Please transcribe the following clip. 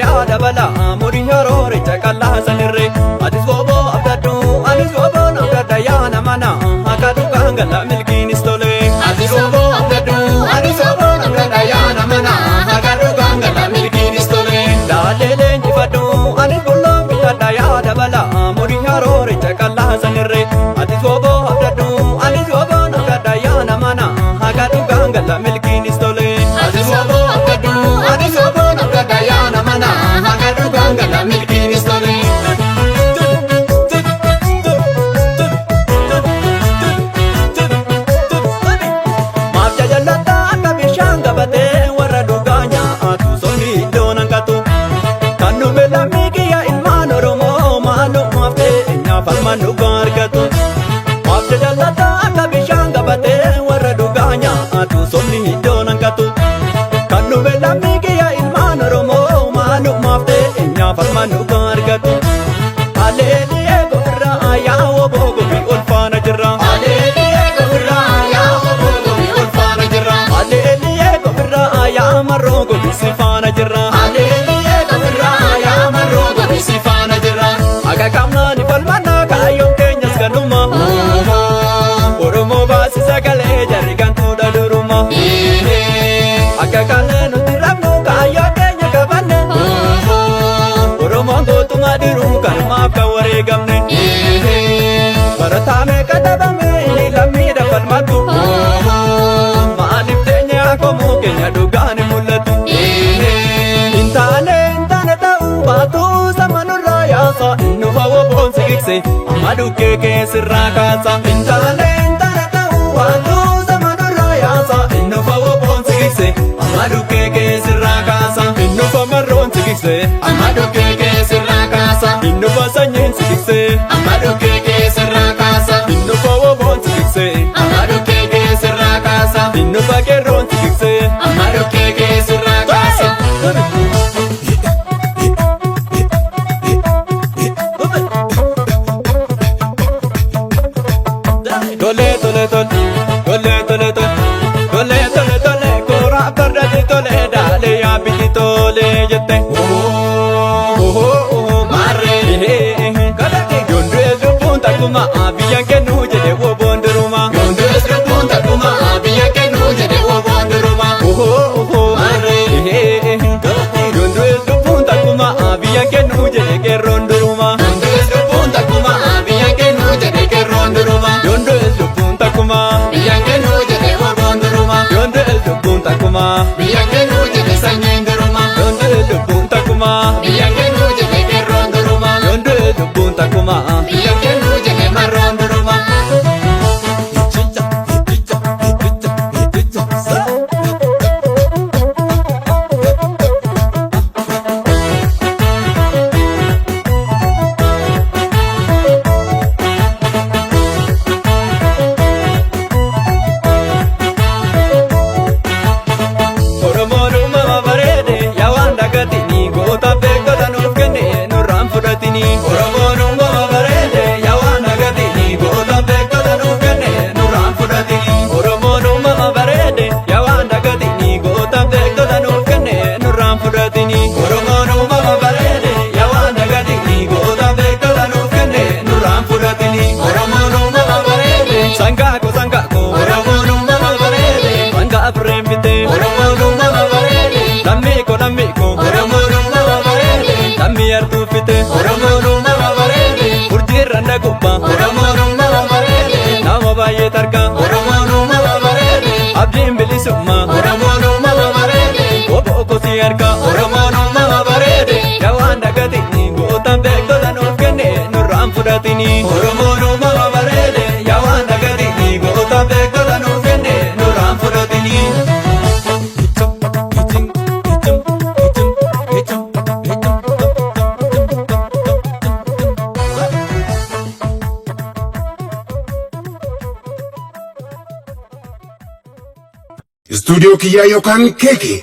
Yaada balaa murii harooricha qallaa sanirree. Atis booboo abdadhu, anis booboon abdadha yaana mana akka dhugaan gala milkiinis tole. Atis booboo abdadhu, anis booboon abdadha yaana mana akka dhugaan gala milkiinis tole. Daalee leenjifadhu, anis bulloon bitadha yaada balaa murii harooricha qallaa sanirree. Atis booboo abdadhu, anis booboon abdadha yaana mana akka dhugaan gala milkiinis tole. Atis booboo abdadhu, anis booboon abdadha yaana mana akka dhugaan gala milkiinis tole. Maaf jajallattaa akka bishaan gabatee warra dhugaa nyaatu somni iddoon hanqatu. Kan dhume lammii kiyya ilmaan Oromoo maalumaaf ta'e falman dhugaa argatu. Maaf jajallattaa akka bishaan gabatee warra dhugaa nyaatu somni iddoon hanqatu. Kan dhume lammii kiyya ilmaan Oromoo maalumaaf ta'e falman dhugaa argatu. Aleelee gofirraa yaa'oo bogobii ol faana jirra. Aleelee gofirraa yaa obbo gobii ol faana jirra. Aleelee gofirraa yaa marroo gobii si faana jirra. Aleelee gofirraa yaa marroo gobii si faana jirra. Akka qaamnaan falmannaa kaayyoon keenyas ganuma. Oromoo baasi sagalee jarri gantuudha duruma. Akka kaalee nuti rabnu kaayyoo keenya qabanne. Oromoon gootummaa diruu kanumaaf kan wareegamne. Barataa meeqa dhabame inni lammiidha falmatu. Maaliif teenya komuu keenya dhugaan hin mul'atu. Hin taane hin taane ta'uu baatu sama nurraa yaasa inni fawwa boonsi gigse amma dhukkee keessirraa kaasa. Hin taane hin taane ta'uu baatu sama nurraa yaasa inni fawwa boonsi gigse amma dhukkee keessirraa kaasa. Inni fa marroon si gigse Amma dhukkee keessirraa kaasa. inni fa sanyiin si gigse Amma dhukkee keessirraa kaasa. inni fa woboon si gigse Amma dhukkee keessirraa kaasa. inni fa qeerroon si gigse. Amma dhukkee keessirraa kaasa. Tole tole tole tole tole tole tole tole tole kooraa fardatti tole daalee yaabbiti tole jette. Maarree. Yonduu lubbuun takkuma biyyan kennuu jedhe woboon duruma. Yonduus lubbuun takkuma biyya kennuu jedhe woboon duruma. Maarree. Yonduu lubbuun takkuma biyyan kennuu jedhe qeerroon duruma. Yonduus lubbuun takkuma biyya kennuu jedhe qeerroon duruma. Yonduu lubbuun takkuma Biyya kennuu jedhe woboon duruma. yonduu lubbuun takkuma Biyya kennuu jedhe sanyiin duruma. yonduu lubbuun takkuma Biyya kennuu jedhe qeerroon duruma. yonduu lubbuun takkuma. Biyya kennuu jedhe marroon duruma. Oromoon uumama bareede yaa waan dagatini goota beektota nuuf kenne nurraan fudhatini. Oromoon uumama bareede yaa waan dagatini goota beektota nuuf kenne nurraan fudhatini. Oromoon uumama bareede yaa waan dagatini goota beektota nuuf kenne nurraan fudhatini. Oromoon uumama bareede yaa waan dagatini goota beektota nuuf kenne nurraan fudhatini. Oromoon uumama bareede. Sangaako sangaako Oromoon uumama bareede. sangaa afurreen bitee Oromoon uumama bareede. lammiiko lammiiko Oromoon uumama bareede. lammii hartuu fite. Oromoon uumama bareede. Urjiirra na gubbaa Oromoon uumama bareede. nama baay'ee tarkaa Oromoon uumama bareede. abdiin bilisummaa Oromoon uumama bareede. obbo kosii harkaa Oromoon uumama bareede. yaa waan dagatini gootaan beektota nuuf kenne nurraan fudhatini. Oromoon uumama bareede. Yaa waan dagatini gootaan beektota nuuf kenne nurraan fudhatini. Istuudiyoo kiyyaa yookaan keekee.